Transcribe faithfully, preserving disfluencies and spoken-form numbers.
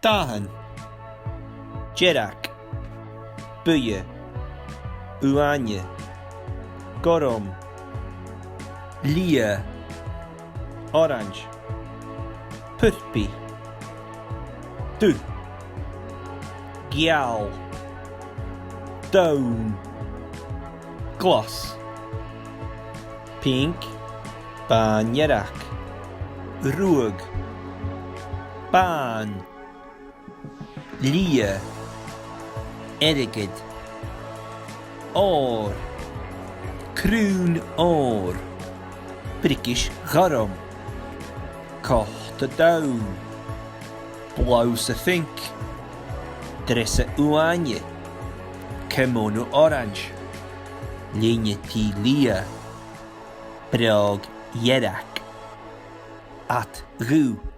Dathan. Dearg. Buidhe. Uaine. Gorm. Liath. Orains. Purpaidh. Dubh. Geal. Donn. Glas. Pinc. Bàn-dearg. Ruadh. Bàn. Liath. Airgead. Òr. Crùn òr. Briogais ghorm. Còta donn. Blobhsa phinc. Dreasa uaine. Ceumannan orains. Lèine-t liath. Bròg dhearg. Ad dhubh.